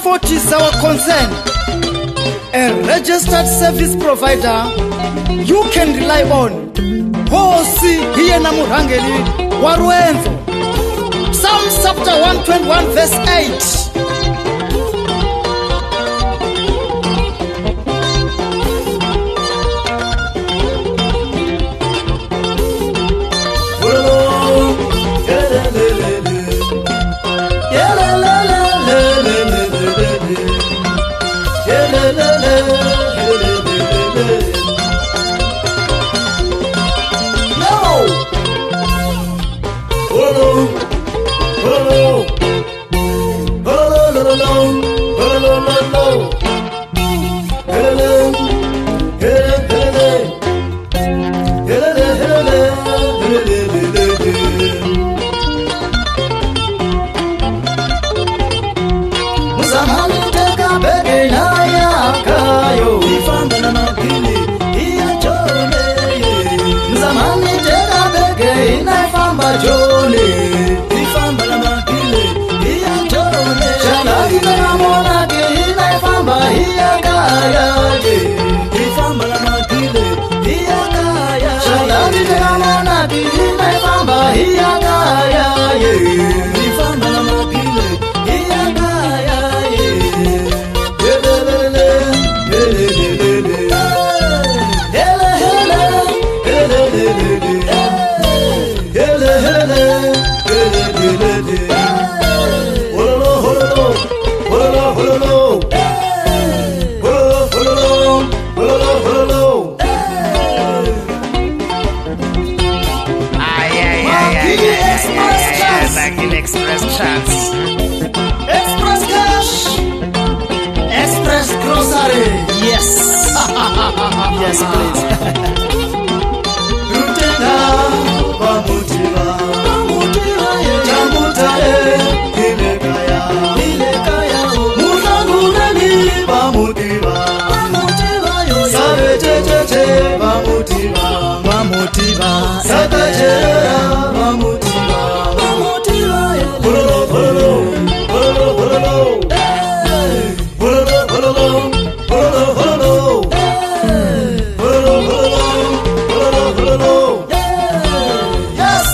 Comfort is our concern. A registered service provider you can rely on. Hosi hi yena murhangeri wa riendzo. Psalms chapter 121 verse 8. Express Trans. Express Cash. Express Grocery. Yes. Yes, please. Rutenga pamutiva. Pamutiva Chambutare ilekaya. Ilekaya. Muhlanguleni pamutiva. Pamutiva yo. Save checheche pamutiva. Pamutiva. Sakachera pamutiva. Pamutiva yo. Bololo bololo. Bololo bololo. Bololo bololo. Bololo bololo. Bololo bololo. Bololo bololo. Yes!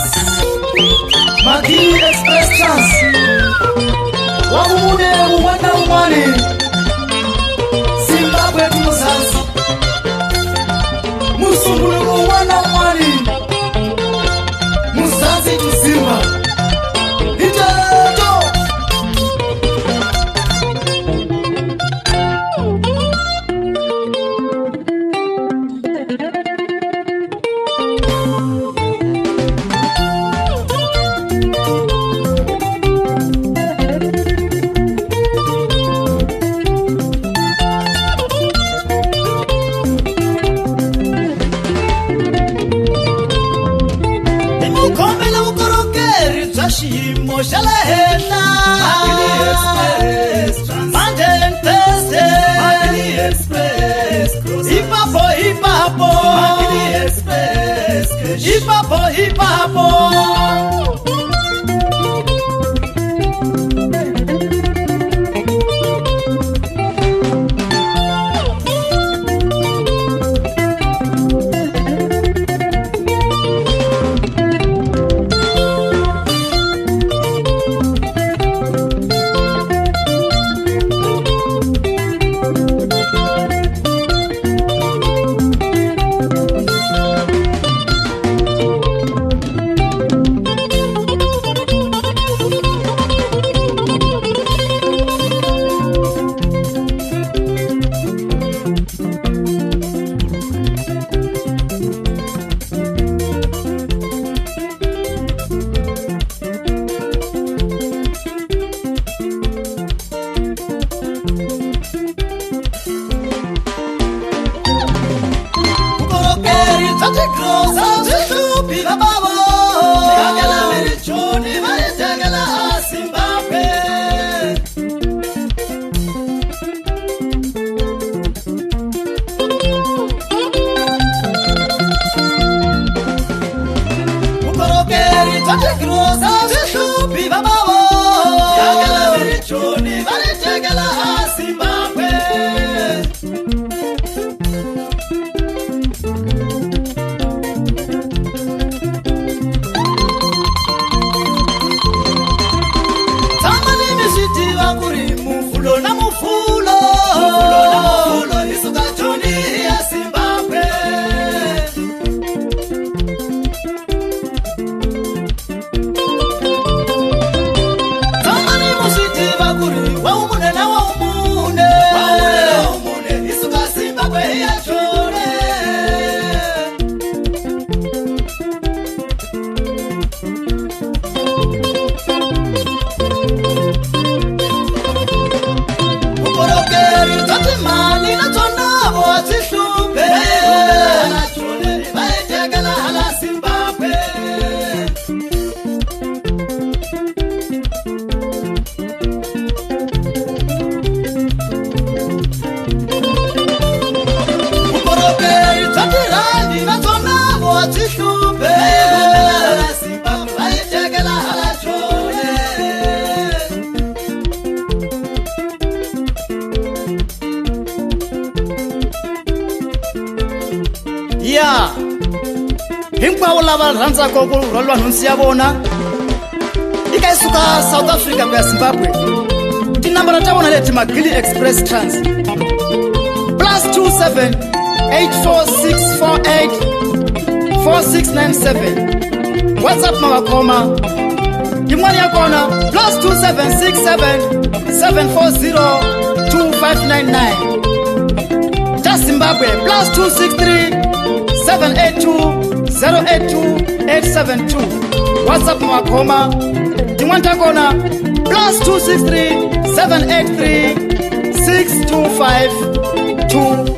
Makini Express Trans. Wamune un'wana na un'wani. Zimbabwe to Mozambique. Musumbuluko un'wana na un'wani. Muzansi to Zimba. Iteto! Mukhomela vukorhokeri bya xiyimo xa le henhla. Monday and Thursday. Ipapo, ipapo. Ipapo, ipapo. Vukorhokeri bya tigrosa byi hluphi vabavo. Hakela mirichoni va yi tekela a Zimbabwe. Vukorhokeri bya tigrosa byi hluphi vabavo. Hakela mirichoni va yi tekela a Vukorhokeri bya tirhandi na byona wa byi hluphe. Zimbabwe va yi tekela hala Joni. Ya hinkwavo lava rhandzaka ku rhwaliwa nhundzu ya vona yi ka yi suka South Africa ku ya Zimbabwe, tinambara ta vona leti Magili Express Trans: +27 84648 4697, WhatsApp ma va khoma. Yin'wana ya kona +27 67 740 2599. Ta Zimbabwe +263 782 082 872, WhatsApp ma va khoma. Tin'wana ta kona +263 783 625.